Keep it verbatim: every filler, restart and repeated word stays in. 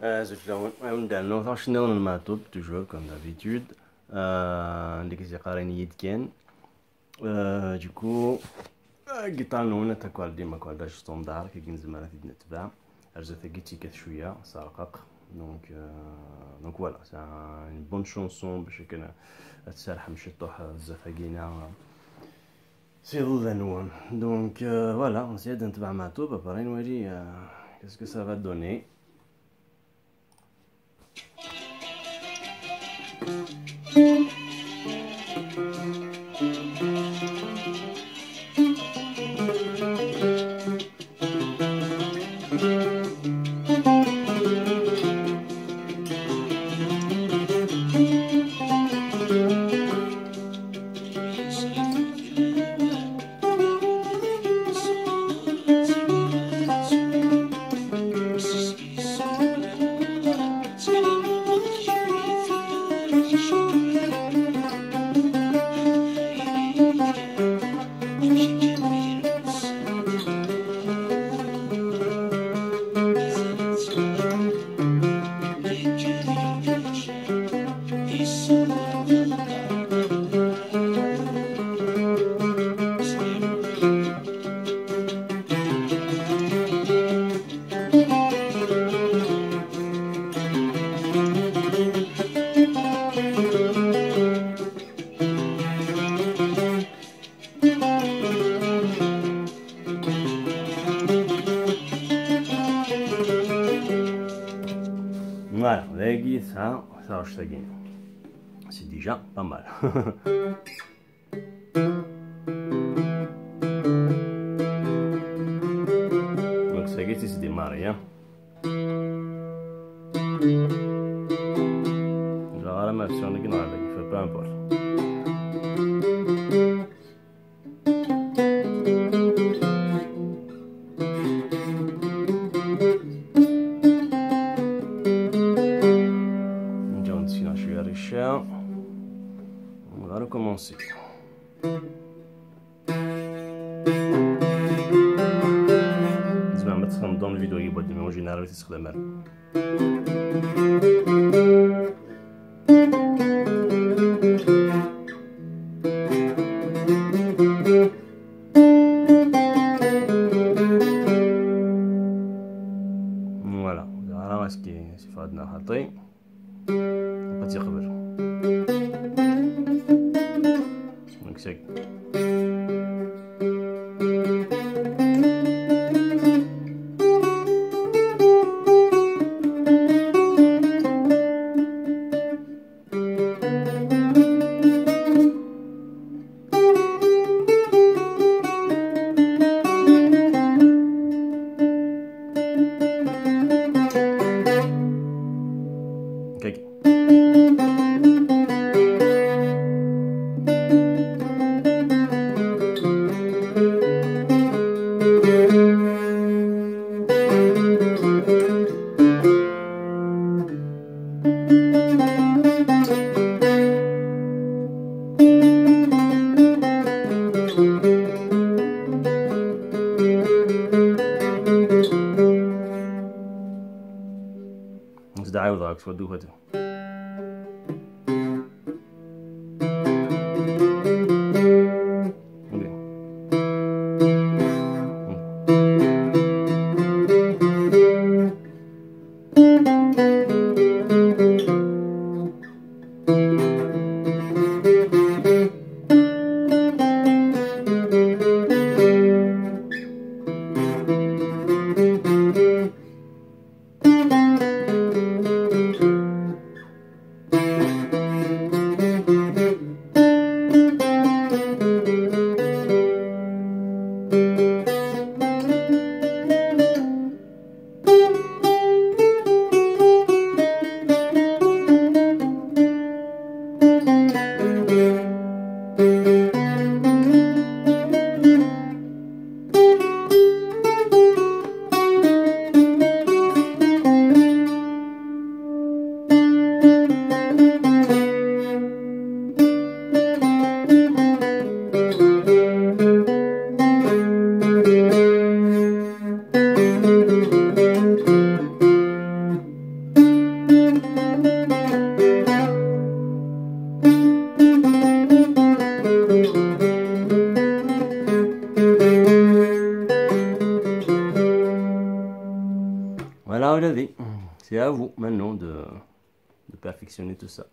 Azul fell-awen, awen-d-rnuɣ taɣect nniḍen n Maɛtub, toujours comme d'habitude. Euh, anda i s-yeqqar ayen yid kan. Euh, du coup, euh, guitare-nwen ad taker dima akkordage standard, kagi nezmer ad t-id-netbeɛ. Ar zdat-agi d tikat cwiya, s arqaq. Donc, euh, donc voilà, c'est un- une bonne chanson, bac akken ad tserrḥem ciṭuḥ zdat-agi neɣ s iḍudan-nwen. Donc, euh, voilà, nsiya ad netbeɛ Maɛtub, après nwali, euh, qu'est-ce que ça va donner. Voilà, dagi tesɛa taɣect-agi. C'est déjà pas mal. Donc, ça y est, c'est démarré, hein. Genre, à la même si on est dans la peu importe. نجاو نسينا شوية الريشة. On va recommencer. زعما ما تخدم dans le vidéo يبغى ديما وجينا راه تستخدم. Voilà, راه اسكي سي فادنا خاطي. بقيت يقبل. Donc c'est كاكي. نزيد عاود راك تفضل هذا. Là, on l'a dit, c'est à vous maintenant de, de perfectionner tout ça.